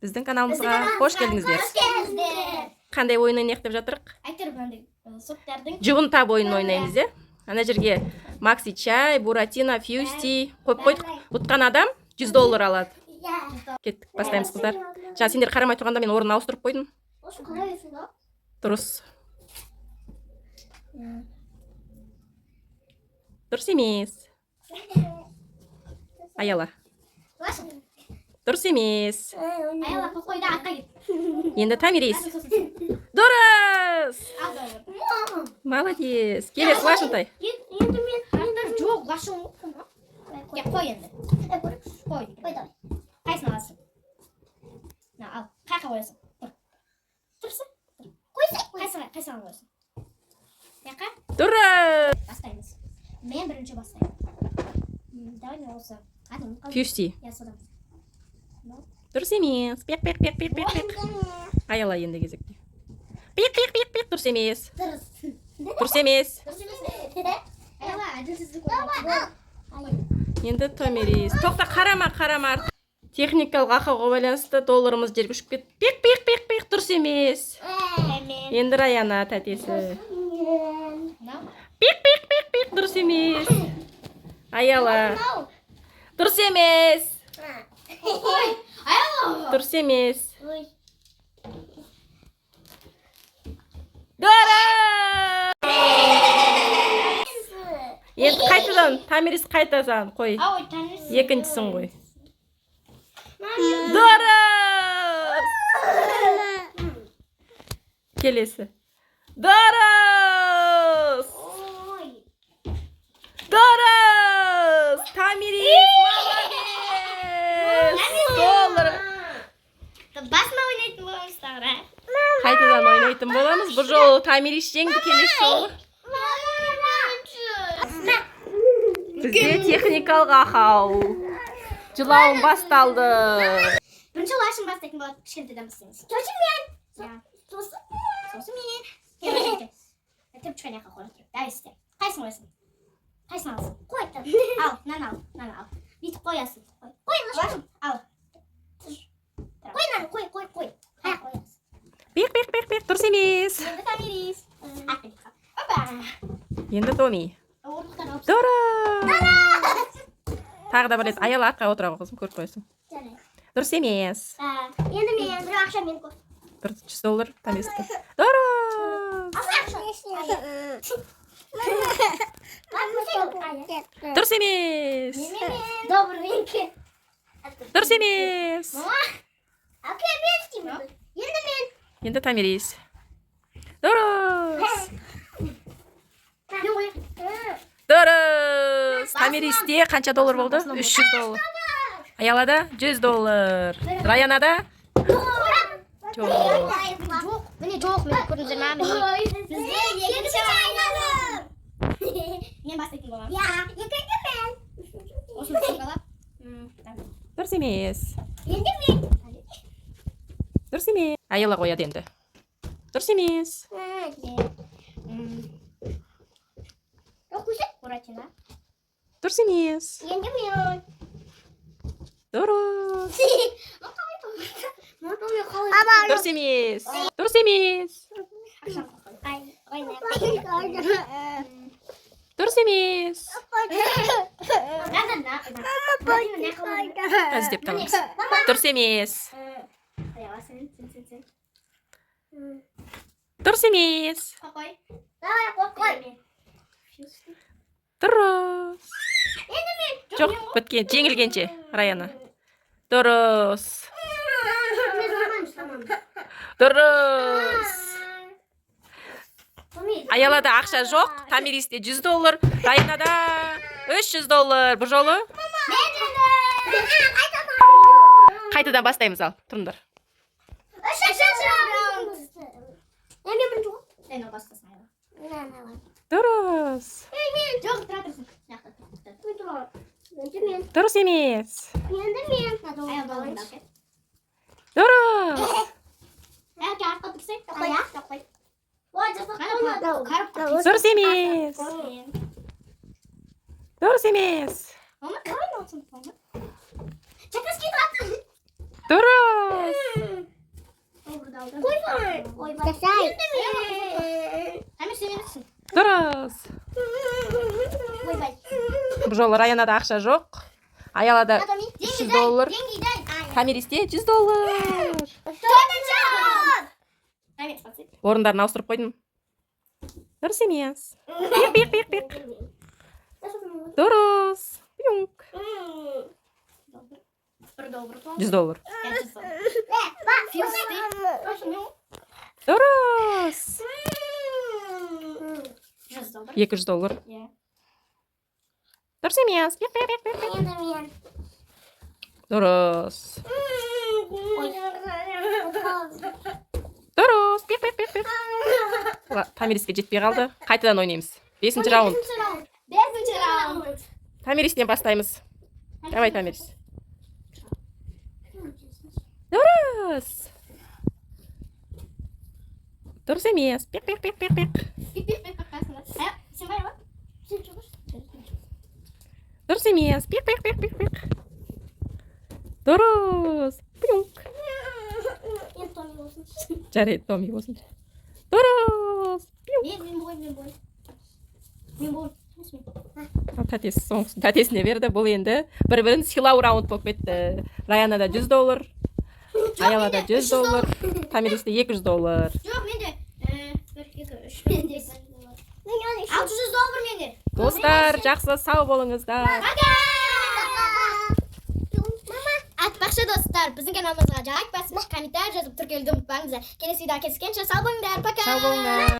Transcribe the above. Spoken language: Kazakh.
Біздің каналымызға қош келдіңіздер. Қош келдіңіздер. Қандай ойын ойнайық деп жатырық? Әйтеуір мынандай соттардың Жұбын тап ойынын ойнаймыз, иә? Ана жерге Макси чай, Буратино, Фьюсти қойып қойдық. Ұтқан адам 100 доллар алады. Иә. Кеттік, бастаймыз, қыздар. Жаңа сендер қарамай тұрғанда мен орнын ауыстырып қойдым. Осы қалай өсіңді? Дұрыс. Дұрыс емес. Аяла. Дұрыс емес. Аяла, қой, қой да, артқа кет. Енді Томирис. Сосын сен. Дұрыс. Ал, давай. Молодец. Келесі Лашынтай. Енді мен. Артур, жоқ, лашын. Я, қой енді. Қой. Қой, давай. Қайсысын аласың? На, ал. Қай жаққа қоясың? Тұр. Тұрсын. Қойсай. Қайсыға, қайсыға қоясың? Жаққа? Дұрыс. Бастаймыз. Мен бірінші бастаймын. Давай мен осы. Атын ұмытып қалдым. Фьюсти. Иә, содан. Дұрыс емес. Пиқ, пиқ, пиқ, пиқ, пиқ, пиқ. Аяла енді кезекте. Пиқ, пиқ, пиқ, пиқ. Дұрыс емес. Дұрыс. Дұрыс емес. Дұрыс емес. Аяла, әділсіздік ойнайды. Енді Томирис. Тоқта, қарама, қарама. Техникалық ақауға байланысты долларымыз жерге ұшып кетті. Пиқ, пиқ, пиқ, пиқ. Дұрыс емес. Мен. Енді Раяна тәтесі. Мынау. Пиқ, пиқ, пиқ, пиқ. Дұрыс емес. Аяла. Мынау. Дұрыс емес. Ой, аяла. Дұрыс емес. Ой. Дұрыс. Енді қайтадан Томирис, қайтадан қой. Ой, таныс. Екіншісін қой. Дұрыс. Келесі. Дұрыс. Ой. Дұрыс. Томирис, молодец. Доллар. Басына ойнайтын боламыз тағы. Қайтадан ойнайтын боламыз. Бұл жолы Томирис жеңді, келесі жолы. Бізде техникалық ақау. Жылауым басталды. Бірінші лашын бастайтын болады, кішкентайдан бастаймыз. Сосын мен. Иә. Сосын сосын мен. Тұрып шыққан жаққа қоя тұр. Давай, істе. Қайсысын қоясың? Қайсысын аласың? Қой. Ал, мынаны ал, мынаны ал. Бүйтіп қоясың. Қой, қой, лашын. Ал. Қой мынаны, қой, қой, қой. Қай қоясың? Пиқ, пиқ, пиқ, пиқ. Дұрыс емес. Енді Томирис. Артқа кетіп қал. Опа. Енді Томи. Орындықтар алып. Дұрыс. Тағы да бір рет. Аяла, артқа отыра ғой, қызым, көріп қоясың. Жарайды. Дұрыс емес. Енді мен, бір ақша мен қой. Бір 100 доллар Томириске. Дұрыс. Ақша. Дұрыс емес. Добренький. Дұрыс емес. Мама. Әке, мен істеймін. Енді мен. Енді Томирис. Дұрыс. Мен қояйын. Дұрыс. Томиристе қанша доллар болды? 300 доллар. Аялада 100 доллар. Раянада? Жоқ. Жоқ, міне, жоқ, міне, көрдіңіздер ма? Міне. Бізде екінші айналым. Мен бастайтын боламын. Иә, екінші мен. Осыны сұрғалап. Дұрыс емес. Енді мен. Дұрыс емес. Аяла қояды енді. Дұрыс емес. Жоқ, қойса. Буратино. Дұрыс емес. Енді мен. Дұрыс. Қалай? Дұрыс емес. Дұрыс емес. Дұрыс емес. Іздеп табамыз. Дұрыс емес. Сен. Дұрыс емес. Қой. Давай, қой, қой. Дұрыс. Жоқ, біткен. Жеңілгенше, Раяна. Дұрыс. Дұрыс. Аялада ақша жоқ. Томиристе 100 доллар. Раянада 300 доллар. Бұл жолы қайтадан бастаймыз, ал. Тұрыңдар. Үшінші раунд. Мен бірінші ғой. Сен ол басқасын, Аяла. Дұрыс. Жоқ, тұра тұрсын. Енді мен. Дұрыс емес. Енді мен. Аяла, балаңды алып кет. Дұрыс. Әке, артқа тұрсай. Қой. Қой. Дұрыс емес. Дұрыс емес. Мама, қалай алсың? Мама. Чакас кетіп. Дұрыс. Бұл жолы Раянада ақша жоқ. Аялада 300 доллар. Деньги дай. Томиристе 100 доллар. Төртінші раунд. Томирис, подсыпь. Орындарын ауыстырып қойдым. Дұрыс емес. Пиқ, пиқ, пиқ, пиқ. Дұрыс. Пиңк. Бір доллар. 100 доллар. 500 доллар. Филсты. Дұрыс. 100 доллар. 200 доллар. Иә. Дұрыс емес. Пиқ, пиқ, пиқ, пиқ, пиқ. Дұрыс. Ой. Дұрыс. Пиқ, пиқ, пиқ, пиқ. Томириске жетпей қалды. Қайтадан ойнаймыз. Бесінші раунд. Бесінші раунд. Томиристен бастаймыз. Давай, Томирис. Дұрыс. Дұрыс емес. Пиқ, пиқ, пиқ, пиқ, пиқ. Пиқ, пиқ, пиқ, пиқ, қасында. Ә, сен бар ма? Сен жоқ. Дұрыс емес. Пиқ, пиқ, пиқ, пиқ, пиқ. Дұрыс. Пиңк. Енді Томи болсын. Жарайды, Томи болсын. Дұрыс. Пиңк. Мен бойым, мен бойым. Мен бойым. Ал, тәтесі соңғысын тәтесіне берді. Бұл енді бір бірін сыйлау раунд болып кетті. Раянада 100 доллар, Аялада 100 доллар, Томиристе 200 доллар. Жоқ, менде бір, екі, үш, бес. 600 доллар менде. Достар, жақсы, сау болыңыздар. Пока! Айтпақшы, достар, біздің каналымызға лайк басып, комментарий жазып, тіркелуді ұмытпаңыздар. Келесі видеода кездескенше сау болыңдар. Пока! Сау болыңдар.